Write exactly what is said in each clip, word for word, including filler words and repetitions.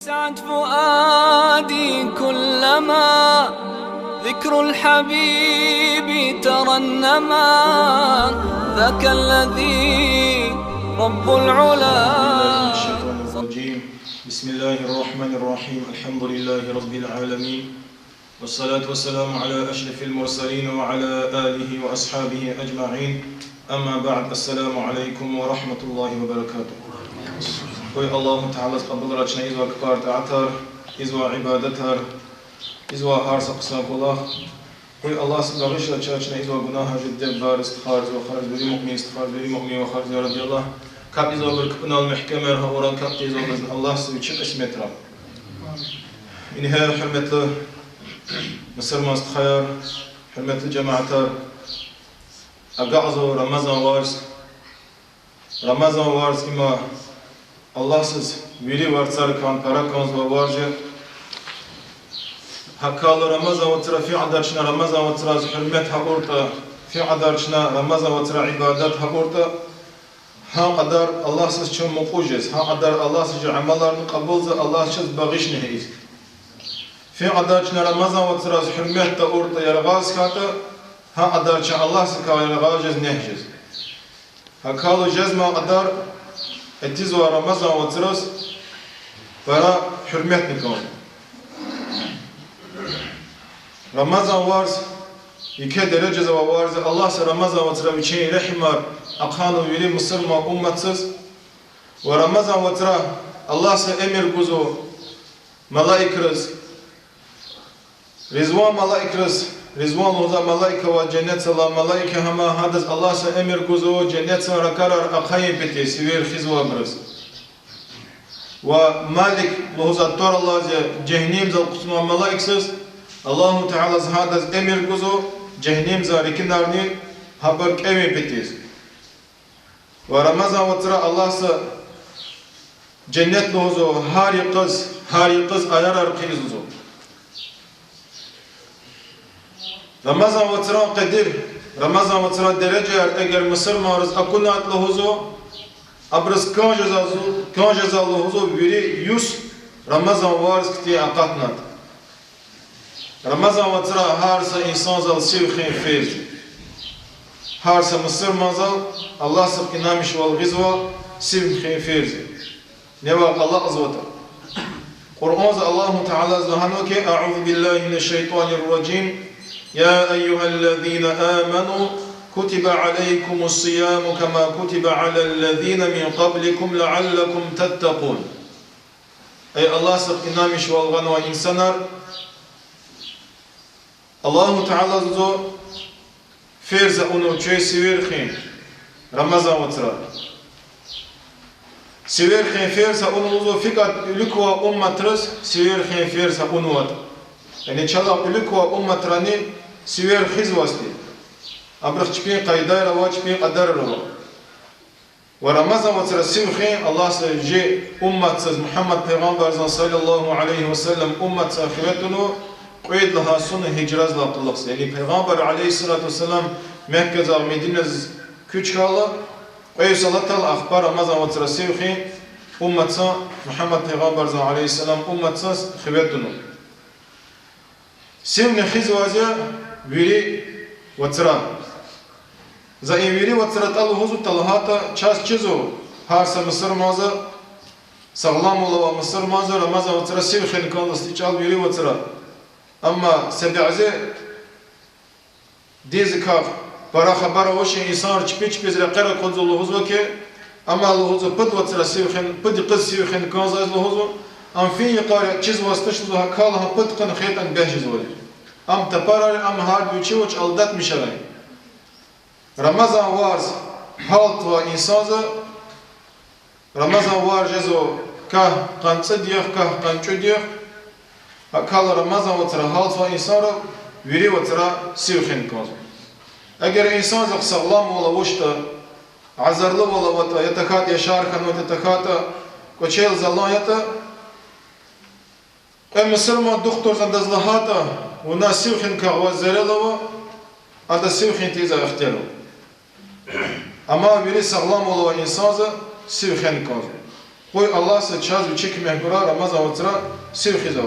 سعد فؤادي كلما ذكر الحبيب ترنما، ذاك الذي رب العلا. الشيطان الرجيم. بسم الله الرحمن الرحيم. الحمد لله رب العالمين. والصلاة والسلام على أشرف المرسلين وعلى آله وأصحابه أجمعين. أما بعد. السلام عليكم ورحمة الله وبركاته. Къуй Аллагьу Таалади кьабулрай чна ийизвай кпӀар, тӀаатар, ийизвай ибадатар, ийизвай гьар са хъсан кӀвалах. Къуй Аллагьди багъишрай чна ийизвай гунагьар, жи диде-бубайриз, стхайриз, вахариз, вири муъмин стхайриз, вири муъмин вахариз, я Рабби Аллагь. КапӀ ийизвайбур кпӀунал мягькемарун, гьабурун капӀ ийизвайбуруз Аллагьди вичи кьисметрай. Ингье, гьуьрметлу мусурман стхаяр, гьуьрметлу жемятар, агакьзава Рамазан варз. Рамазан варз им Аллагьдиз вири варцарикай пара кӀанзавай варз я. Гьакъала Рамазан вацра фикьадар чна Рамазан вацраз гьуьрмет гьа кьуртӀа, фикьадар чна Рамазан вацра ибадат гьа кьуртӀа, гьа кьадар Аллагьдиз чун мукьув жез, гьа кьадар Аллагьди чи амаларни кьабулзава, Аллагьди чаз багъишни ийиз. Фикьадар чна Рамазан вацраз гьуьрмет тавуртӀа, яргъаз хьайитӀа, гьа кьадар чун Аллагьдикай яргъаз жез, негь жез. Гьакъала жезмай кьадар этизвай Рамазан вацраз пара гьуьрметни кӀанзава. Рамазан варз еке дережада авай варз я, Аллагьди Рамазан вацра вичин регьимар ахъайнава вири мусурман умматдиз. Ва Рамазан вацра Аллагьди эмир гузва малаикриз, Ризван малаикриз, Ризван лугьузвай малаик ава женнетдилай, малаик я гьам, гьадаз Аллагьди эмир гузва женнетдин ракӀарар ахъайин патал сивер хуьзвайбуруз. Ва Малик лугьузвай тӀвар алаз я жегьеннемдал хъувунвай малаикдиз, Аллагьу Таалади гьадаз эмир гузва жегьеннемдин рикӀинарни гьабур кӀевин патал. Ва Рамазан вацра Аллагьди женнет лугьузва гьар йикъаз, гьар йикъаз аярар хъийизва. Рамазан вацран къадир, Рамазан вацран дережаяр эгер мусурманриз акунайтӀа лугьузва, абуруз кӀан жезва, кӀан жезва лугьузва вири йис Рамазан варз хьтин акъатнайтӀа. Рамазан вацра гьар са инсандал сив хуьн ферз я. Гьар са мусурмандал, Аллагьдихъ инанмишвал гъизвал, сив хуьн ферз я. Нева алакьзаватӀа. Къуръанда Аллагьу Таалади лагьанва хьи: أعوذ بالله من الشيطان الرجيم. يا أيها الذين آمنوا كتب عليكم الصيام كما كتب على الذين من قبلكم لعلكم تتقون. Эй Аллагьдихъ инанмишвал гъанвай инсанар, Аллагьу Таалади ферз авунва квез сивер хуьн Рамазан вацра. Сивер хуьн ферз авунва лугьузва, гьикӀ вилик квай умматриз сивер хуьн ферз авунватӀа. Яни чалай вилик квай умматрани сивер хуьзвайди. Абурухъ чпин къайдаяр ава, чпин кьадарар ава. Ва Рамазан вацра сив хуьн Аллагьди жи умматдиз, Мугьаммад пайгъамбардин صلى الله عليه وسلم умматдиз хиве тунва кьвед лагьай йисан гьижрадилай кьулухъ. Яни пайгъамбар عليه الصلاة والسلام Меккадилай Мединадиз куьч хьайила, кьве йис алатайла ахпа Рамазан вацра сив хуьн умматдиз, Мугьаммад пайгъамбардин عليه السلام умматдиз хиве тунва. Сивни хуьзвайди я вири вацра. За и вири вацра тӀа лугьузва, талгьатӀа чаз чизва, гьар са мусурманди, сагъламвал авай мусурманди Рамазан вацра сив хуьн кӀанзава, стичал вири вацра. Амма са бязи диндикай пара хабар авачир инсанри чпи-чпиз рекьер акъудзава лугьузва хьи, амма лугьузва пуд вацра сив хуьн, пуд йикъаз сив хуьн кӀанзава лугьузва, ам фин йикъар я, чизваз туш лугьузва, гьакӀ лагьана пуд къуна хайтӀани бес жезва лугьузва. Ам тапарар я, ам гьарда вичи вич алдатмишарай. Рамазан варз гьалтзавай инсанди Рамазан варз жезва квехъ къанни цӀуд югъ, квехъ къанни кӀуьд югъ, гьакӀ лагьана Рамазан вацра гьалтзавай инсанри вири вацра сив хуьн кӀанзава. Эгер инсандихъ сагъламвал авачтӀа, азарлувал аватӀа, я тахьайтӀа яшар хьанватӀа, я тахьайтӀа кӀвачел залан ятӀа, кьве мусурман духтурди адаз лагьайтӀа, вуна сив хуьн кӀанзаваз зарар ава, адаз сив хуьн тийиз ихтияр ава. Амма вири сагъламвал авай инсанди сив хуьн кӀанзава. Къуй Аллагьса чаз вичи куьмек гурай Рамазан вацра сив хуьзвай.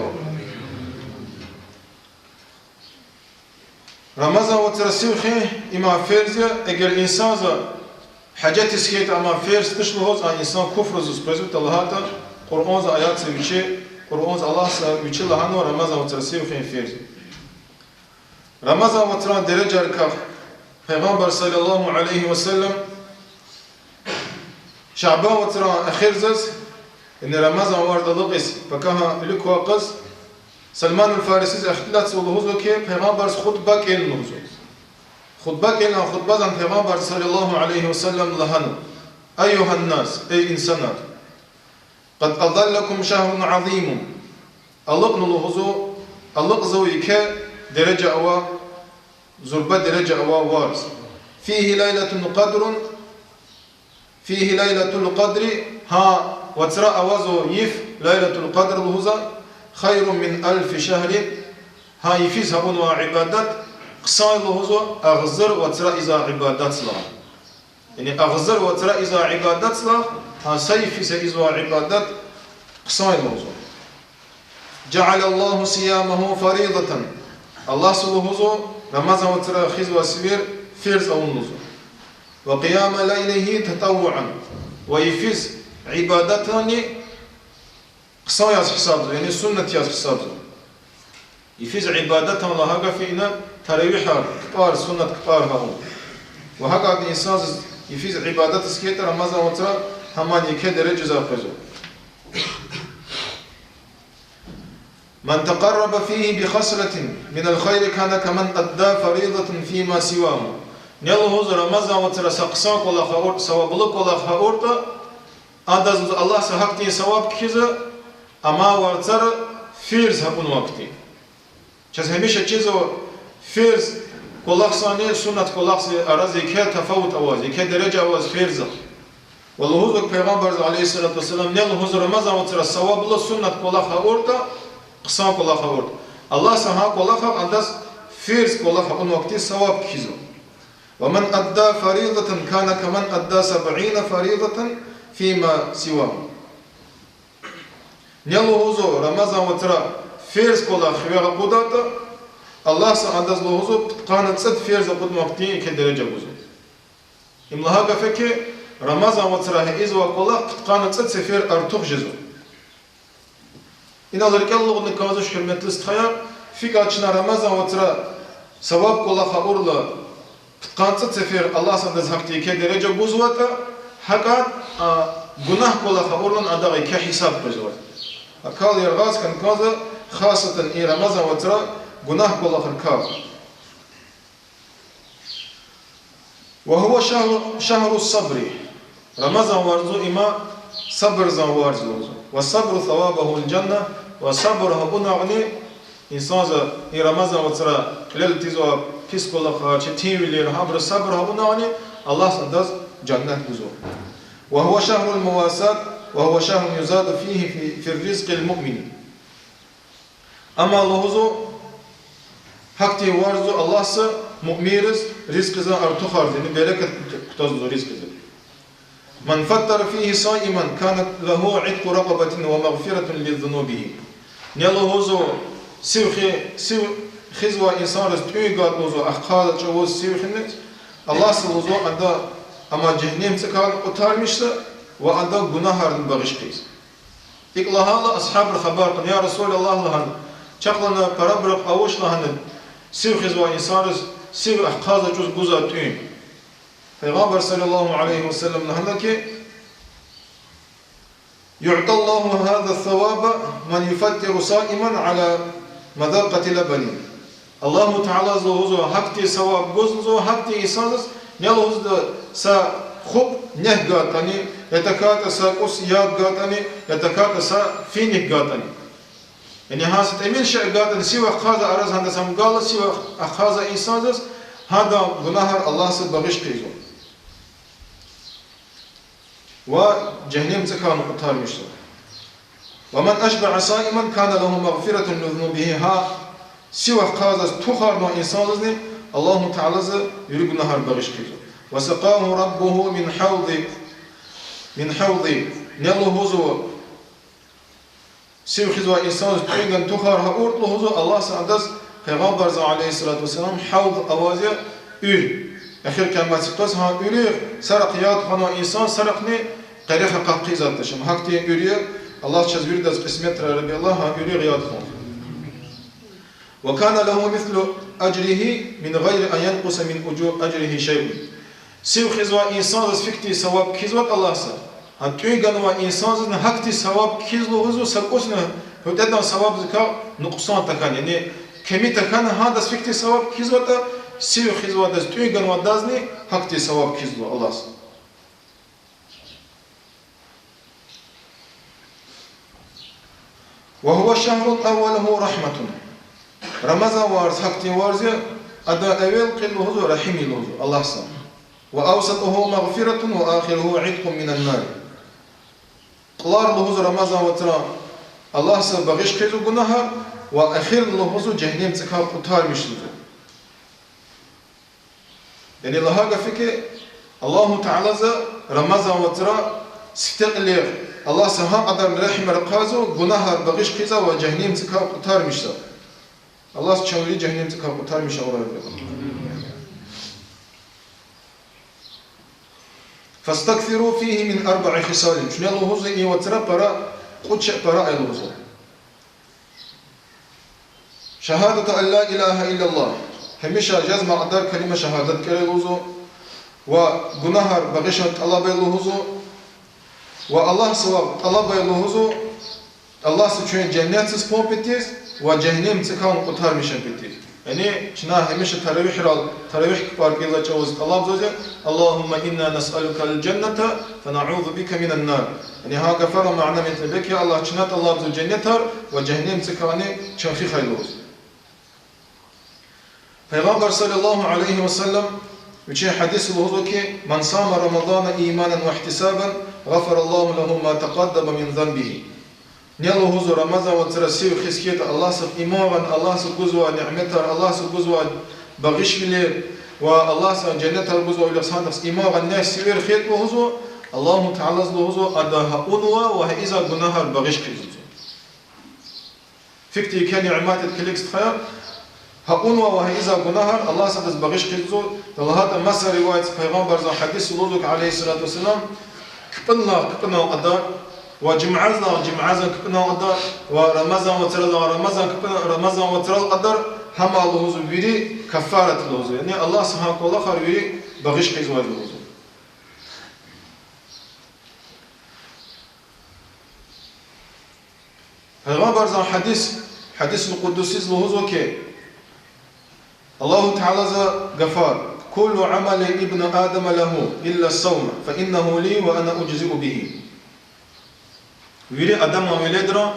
Рамазан вацра сив хуьн има ферз я, эгер инсанза гьажатиз хьайитӀа, амма ферз туш лугьуз, а инсан куфрузиз къвезватӀа лагьайтӀа, Къуръанза аятза вичи, Къуръанза Аллагьса вичи лагьанва Рамазан вацра сив хуьн ферз я. Рамазан вацран дережайрикай Пайгъамбар صلى الله عليه وسلم Шабан вацран эхирзаз, яни Рамазан варз алукьиз пакагьан вилик квай къуз, Салманул Фарисиз ихтилатзава лугьузва хьи, Пайгъамбарза хутба кӀелна лугьузва. Хутба кӀелна, хутбазан Пайгъамбар صلى الله عليه وسلم лагьана: أيها الناس, эй инсанар, قد أظلكم شهر عظيم. Алукьна лугьузва, алукьзава еке дережа авай, зурба дережа авай варз. فيه ليلة القدر, فيه ليلة القدر, гьа вацра авазва йиф, ليلة القدر лугьузва, خير من ألف شهر, гьа йифиз авунвай ибадат хъсан я лугьузва агъзур вацра ийизвай ибадатдилай. Яни агъзур вацра ийизвай ибадатдилай гьа са йифиз ийизвай ибадат хъсан я лугьузва. جعل الله صيامه فريضة. Аллагьса лугьузва Рамазан вацра хуьзвай сивер ферз авуна лугьузва. وقيام ليله تطوعا. Ва йифиз ибадатни хъсан яз гьисабзава, яни суннат яз гьисабзава. Йифиз ибадатдал лагьай гаф ина таравигьар, кпӀар, суннат кпӀар авун. Ва гьакӀ инсанза йифиз ибадатиз хьайитӀа Рамазан вацра гьамни еке дережайрикай къвезва. من تقرب فيه بخصلة من الخير كان كمن أدى فريضة فيما سواه. Ни лугьуз Рамазан вацра са хъсан кӀвалах авуртӀа, саваблу кӀвалах авуртӀа, адаз Аллагьса гьахьтин саваб кхьизва, амай варцара ферз гьа авунвайди. Чаз гьамиша чизва ферз кӀвалахзани суннат кӀвалахзани арада еке тафават аваз, еке дережа аваз ферза. Ва лугьузва Пайгъамбарза عليه الصلاة والسلام, ни лугьуз Рамазан вацра саваблу суннат кӀвалах авуртӀа, хъсан кӀвалах авуртӀа, Аллагьса гьа кӀвалахар адаз ферз кӀвалах авунвайди саваб кхьизва. ومن أدى فريضة كان كمن أدى سبعين فريضة فيما سواه. Ни лугьузва Рамазан вацра ферз кӀвалах хиве акъудайтӀа, Аллагьса адаз лугьузва пудкъанни цӀуд ферз акъудунвайди еке дережа гузва. Им лагьай гаф хьи, Рамазан вацра ийизвай кӀвалах пудкъанни цӀуд сефер артух жезва. Инал рикӀел алукьна кӀанзавач, гьуьрметлу стхаяр, гьикӀ чна Рамазан вацра саваб кӀвалах авурла, пудкъанни цӀуд сефер Аллагьса адаз гьахьтин еке дережа гузватӀа, гьакӀ, а, гунагь кӀвалах авурлани адахъ еке гьисаб къвезватӀа. Акал яргъаз хьана кӀанзава, хасатан и Рамазан вацра гунагь кӀвалахрикай. وهو شهر، شهر الصبر. Рамазан варз има сабурдин варз лугьузва. والصبر ثوابه الجنة, ва сабур гьа авунвални, инсанза и Рамазан вацра кьилел тийизвай пис кӀвалахар, четинвилер, гьабуру сабур гьа авунвални, Аллагьса адаз жаннат гузва. وهو شهر المواساة، وهو شهر يزاد فيه في، في رزق المؤمن. Амма лугьузва, гьахьтин варз я Аллагьса муъминриз ризкьизан артухарзава, яни берекат кутазва ризкьиза. من فطر فيه صائما كان له عتق رقبة ومغفرة لذنوبه. Ни лугьузва, сив хи-, сив хизвай инсанриз тӀуьн гайитӀа лугьузва, ахкъалда чӀавуз сив хиниз, Аллагьса лугьузва, ада ам жегьеннем цӀикайни къутармишзава ва ада гунагьарни багъиш хъийизва. ИкӀ лагьайла асгьабри хабар кьуна: я Расулаллагь, лагьана, чахъ лагьана парабурухъ авач лагьана сив хизвай инсанриз сив ахкъалда чӀавуз гузвай тӀуьн. Пайгъамбар صلى الله عليه وسلم лагьана хьи: يعطي الله هذا الثواب من يفطر صائما على مذقة لبن. Аллагьу Таалаза лугьузва гьахьтин саваб гузва гьахьтин инсанзаз, ни лугьузва, са хупӀ нек гайтӀани, я тахьайтӀа са кӀус яд гайтӀани, я тахьайтӀа са финик гайтӀани. Яни гьа са тӀимил шей гайтӀани, сив ахкъалда араз гьадаз гьам гайила, сив ахкъалда инсанзаз, гьадан гунагьар Аллагьса багъиш хъийизва ва жегьеннем цӀикайни къутармишзава. ومن أشبع صائما كان له مغفرة لذنوبه. Гьа сив ахкъалда тухарнавай инсанзазни Аллагьу Таалаза вири гунагьар багъиш хъийизва. وسقاه ربه من حوض، من حوض Ни лугьузва, сив хизвай инсанзаз тӀуьн гана тухар гьа авуртӀа лугьузва, Аллагьса адаз, Пайгъамбарза, عليه الصلاة والسلام, гьавз аваз я уьр. Эхир къияматдин къуз гьа уьруьгъ сарахъ яд хьанвай инсан сарахъни къерех акъат хъийизвайди туш. Гьахьтин уьр я, Аллагьди чаз виридаз къисметрай, я Рабби Аллагь, гьа уьруьгъ яд хьун. وكان له مثل أجره من غير أن ينقص من أجو-، أجره شيء. Сив хизвай инсанзаз фикьтин саваб кхьизватӀа Аллагьса, гьа тӀуьн ганвай инсанзазни гьахьтин саваб кхьиз лугьузва, са кӀусни гьуьтӀедан савабдикай нукьсан тахьана, яни кеми тахьана, гьадаз фикьтин саваб кхьизватӀа, сив хизвайдаз тӀуьн ганвайдазни гьахьтин саваб кхьизва Аллагьса. وهو شهر أوله رحمة. Рамазан варз гьахьтин варз я, адан эвел кьил лугьузва регьим я лугьузва Аллагьса. وأوسطه مغفرة وآخره عتق من النار. Кьулар лугьузва Рамазан вацра Аллагьса багъиш хъийизва гунагьар, ва эхир лугьузва жегьеннем цӀикай къутармиш лугьузва. Яни лагьай гаф хьи, Аллагьу Таалади Рамазан вацра сифте кьилел Аллагьса гьа кьадар регьим рахъурзава, гунагьар багъиш хъийизва ва жегьеннем цӀикай къутармишзава. Аллагьди чун вири жегьеннем цӀикай къутармиш авурай. فاستكثروا فيه من أربع خصال. Чуьне лугьузва и вацра пара, кьуд шей пара ая лугьузва. شهادة أن لا إله إلا الله. Гьамиша жезмай кьадар калима шагьадат кӀелай лугьузва. Ва гунагьар багъишун тӀалабай лугьузва. Ва Аллагьсавай тӀалабай лугьузва. Аллагьса чуьн женнетдиз пун петиз ва жегьеннем цӀикай къутармишун петиз. Яни чна гьамиша таравигьрал, таравигь кпӀар кӀелай чӀавуз тӀалабзава: اللهم إنا نسألك الجنة ونعوذ بك من النار. Яни гьа гафарин мана муьтӀабек я: Аллагь, чна тӀалабзава женнетар ва жегьеннем цӀикайни чун хихьай лугьуз. Пайгъамбар صلى الله عليه وسلم вичин гьадисда лугьузва хьи: من صام رمضان إيمانا واحتسابا غفر الله له ما تقدم من ذنبه. Ни лугьузва Рамазан вацра сив хиз хьайитӀа Аллагьсав иман гъана, Аллагьса гузвай няметар, Аллагьса гузвай багъишвилер ва Аллагьса женнетар гузвай вилихъ садахъ иман гъана, ни сивер хьайитӀа лугьузва, Аллагьу Таалади лугьузва, ада гьа авунвай ва гьа ийизвай гунагьар багъиш хъийизва. Фикьтин еке няметар килигиз тухвана, гьа авунвай ва гьа ийизвай гунагьар Аллагьса адаз багъиш хъийизва, лагьайтӀа маса риваятда Пайгъамбарзан гьадисда лугьузва хьи, عليه الصلاة والسلام, кпӀунилай кпӀунал кьадар, ва жуьмядилай жуьмядин кпӀунал кьадар, ва Рамазан вацралай Рамазан кпӀун-, Рамазан вацрал кьадар, гьам лугьузва вири каффарат лугьузва. Яни Аллагьса гьа кӀвалахар вири багъиш хъийизвайди лугьузва. Пайгъамбарзан гьадис, гьадисул къудусида лугьузва хьи, Аллагьу Тааладин гафар: كل عمل ابن آدم له إلا الصوم فإنه لي وأنا أجزئ به. Вири Адаман веледрин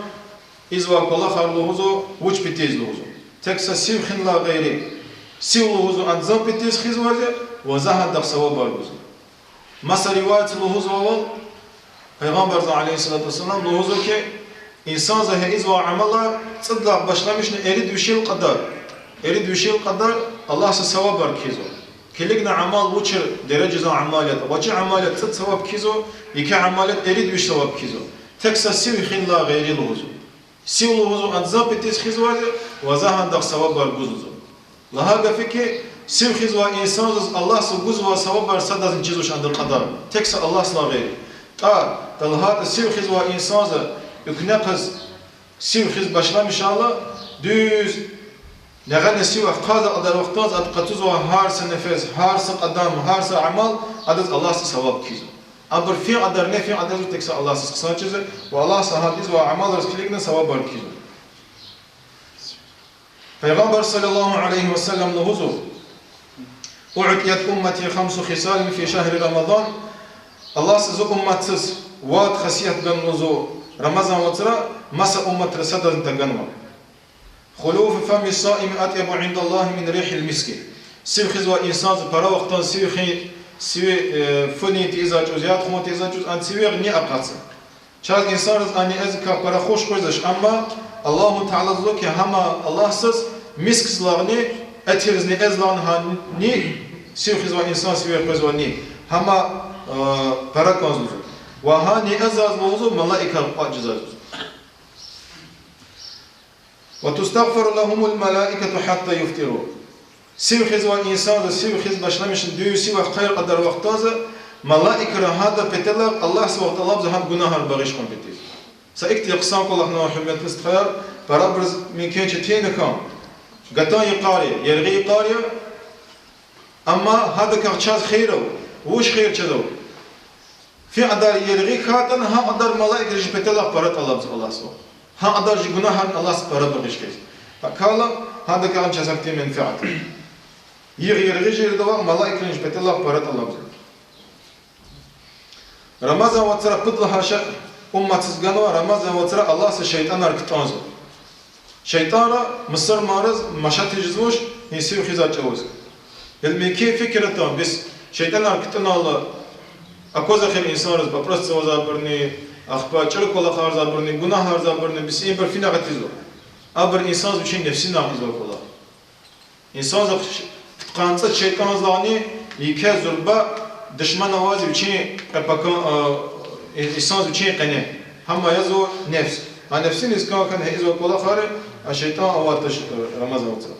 ийизвай кӀвалахар лугьузва вуч петиз лугьузва. Тек са сив хуьнилай гъейри. Сив лугьузва анжах зун петиз хуьзвайди я, ва за гьадахъ савабар гузва. Маса риваятда лугьузвайвал, Пайгъамбарзан, عليه الصلاة والسلام, лугьузва хьи, инсанза гьа ийизвай амалар цӀудалай башламишна ирид вишел кьадар, ирид вишел кьадар Аллагьса савабар кхьизва. Килигна амал вучир дережадин амал ятӀа. Вичи амал ятӀа цӀуд саваб кхьизва, еке амал ятӀа ирид виш саваб кхьизва. Тек са сив хуьнилай гъейри лугьузва. Сив лугьузва анжах зун петиз хуьзвайди я, ва за гьадахъ савабар гузва. Лагьай гаф хьи, сив хуьзвай инсанзаз Аллагьса гузвай савабар садазни чизвач ада кьадар, тек са Аллагьсалай гъейри. ТӀа, талгьайтӀа сив хуьзвай инсанза экуьнахъаз сив хуьз башламишайла, дуьз нягъана сив ахъайзавай кьадар вахтунда ада къачузвай гьар са нефес, гьар са кьадам, гьар са амал адаз Аллагьса саваб кхьизва. Абур фин кьадар, не фин кьадар, тек са Аллагьсаз хъсан чизва, ва Аллагьса гьа ийизвай амалриз килигна савабар кхьизва. Пайгъамбар صلى الله عليه وسلم лугьузва: أعطيت أمتي خمس خصال في شهر رمضان. Аллагьса зи умматдиз вад хасият ганва лугьузва Рамазан вацра, маса умматра садазни таганва. خلوف فم الصائم أطيب عند الله من ريح المسك. Сив хуьзвай инсанза пара вахтунда сив хуьн, сив, э, фу тийизвай чӀавуз, яд хун тийизвай чӀавуз, а сивдин ни акъатзава. Чаз инсанриз а ни экъуьгзавай пара хуш къвезвач, амма Аллагьу Таалади лугьузва хьи, гьам Аллагьсаз мискзлайни, этирзни экъуьгзавайни гьа ни, сив хуьзвай инсанза сив экъуьгзавай ни, гьам, э, пара кӀанзава лугьузва. Ва гьа ни жезва лугьузва, малаикар кӀватӀ жезвай. وتستغفر لهم الملائكة حتى يفطروا. Сив хизвай инсанза сив хиз башламишна дуьз сив ахъайрин кьадар вахтанза, малаикри гьадан петелай Аллагьсавай тӀалабзава гьадан гунагьар багъиш хьун петиз. Са ихьтин хъсан кӀвалах ава, гьуьрметлу стхаяр, парабуруз мумкин четин хьана, гатун йикъар я, яргъи йикъар я, амма гьадакай чаз хийир ава, вуч хийир чаз ава? Фи кьадар яргъи хьайитӀани, гьа кьадар малаикри жи петелай пара тӀалабзава Аллагьсавай. Гьа кьадар жи гунагьар Аллагьсавай пара багъиш хьиз. ГьакӀ хьайила, гьадакай чаз гьахьтин менфят. Йигъ яргъи жирдавай малаикри жи петелай пара тӀалабзава. Рамазан вацра пуд лагьай шей умматдиз ганва, Рамазан вацра Аллагьса шейтӀанар кутӀунзава. ШейтӀанри мусурманриз машат ийизвач, гьи сив хизвай чӀавуз. Гьелбетда, фикир атун, бес шейтӀанар кутӀунайла акваз эхир инсанриз, папиросзавайбурни, ахпа чӀуру кӀвалахарзавайбурни, гунагьарзавайбурни, бес ибур финагъ атизва. Абур инсанза вичин нефсинагъ ийизвай кӀвалах. Инсанза пудкъанни цӀуд шейтӀанзалайни еке зурба душман аваз вичин кьепакан, а, инсанза вичин къене. Гьам язва нефс. А нефсиниз кӀан хьана гьа ийизвай кӀвалахар, а шейтӀан авайди туш, э, Рамазан вацра.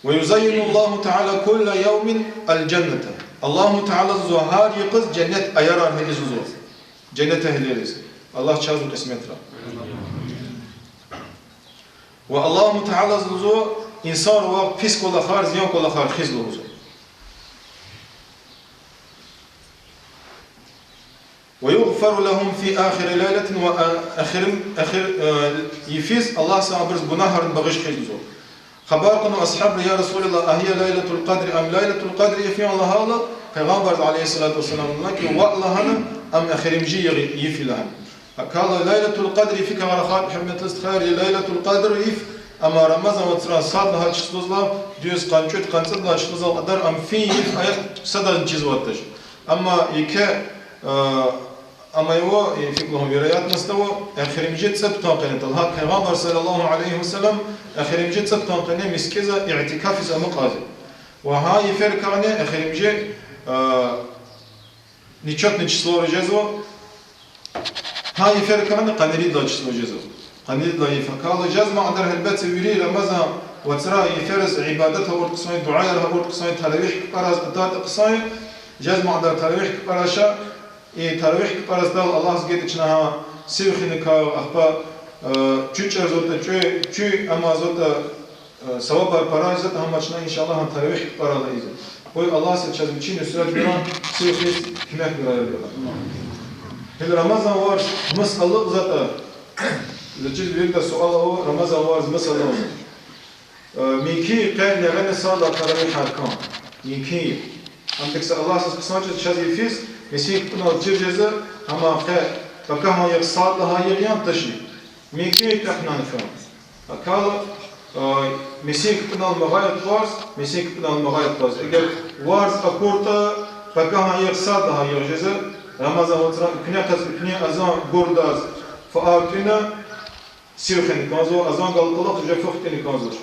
ويزين الله تعالى كل يوم الجنة. Аллагьу Таала лугьузва гьар юкъуз женнет аярар гьа ийизва. Женнет эгьлийриз. Аллагь чаз кьисметрай. Ва Аллагьу Таала лугьузва инсанривай пис кӀвалахар, зиян кӀвалахар хуьз лугьузва. ويغفر لهم في آخر ليلة, ва а-, эхир, эхир, э, йифиз Аллагьса абуруз гунагьарни багъиш хуьз лугьузва. Хабар кьуна асгьабри: يا رسول الله، أهي ليلة القدر أم ليلة القدر؟ Йифен лагьайла, Пайгъамбарди, عليه الصلاة والسلام, лагьана ки, ваъ лагьана, ам эхиримжи йигъ-, йиф я лагьана. ГьакӀ хьайила, Лайлатул Къадр йификай рахайтӀа, гьуьрметлу стхаяр, Лайлатул Къадр йиф, амма Рамазан вацран сад лагьай числозлай, дуьз къанни цӀуд, къанни цӀуд лагьай числозал кьадар ам фин йиф ая, садазни чизвайди туш. Амма еке, э, амма ава, э, фикир лугьун, вероятность ава, эхиримжи цӀуд кутан къене, талгьа Пайгъамбар صلى الله عليه وسلم эхиримжи цӀуд кутан къене мискӀинза иътикафиз амукьайди. Ва гьа йиферикайни эхиримжи, э, нечётный число жезва, гьа йиферикайни къанни ирид лагьай число жезва. Къанни ирид лагьай йиф. ГьакӀ хьайила жезмай кьадар гьелбетда вири Рамазан вацра йифериз ибадат авуртӀа хъсан я, дуьаяр авуртӀа хъсан я, таравигь капӀараз атайтӀа хъсан я, жезмай кьадар таравигь капӀарай ша, и таравигь капӀараз атайла Аллагьди гайитӀа чна гьа сив хуьникай, ахпа, э, чуьн чӀурзаватӀа, чуьн, чуьн амазаватӀа, э, савабар пара ийизватӀа, гьам чна, иншаллагь, гьа таравигь капӀарайла ийизва. Къуй Аллагьса чаз вичин нусрат гурай, сив хуьз куьмек гурай, я Аллагь. Гьеле Рамазан варз мус алукӀзаватӀа, заз чиз вирида суал ава, Рамазан варз мус алукӀзава. Э, мумкин къе нерени сад лагьай таравигьар кӀан. Мумкин я. Амма тек са Аллагьсаз хъсан чиз чаз йифиз, месин капӀунал чир жезва, амма къе пакагьан йикъ сад лагьай йигъ яни тушни. Мумкин я тахьнан фин. ГьакӀ хьайила, э, месин капӀунал магъайтӀа варз, месин капӀунал магъайтӀа варз. Эгер варз акуртӀа, пакагьан йикъ сад лагьай йигъ жезва, Рамазан вацра экуьнахъ галаз экуьнин азан гурдаз фу тӀуьна, сив хуьн кӀанзава, азан гал кӀвалахиз уже фу хтӀун кӀанзавач.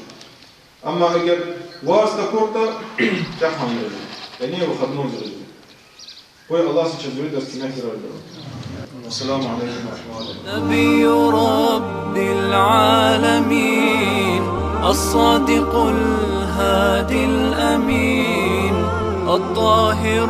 Амма эгер варз акуртӀа, тахьнан жезва. Яни выходной жезва. Къуй Аллагьса чаз виридаз куьмек гурай. والسلام عليكم ورحمة الله. نبي رب العالمين، الصادق الهادي الأمين، الطاهر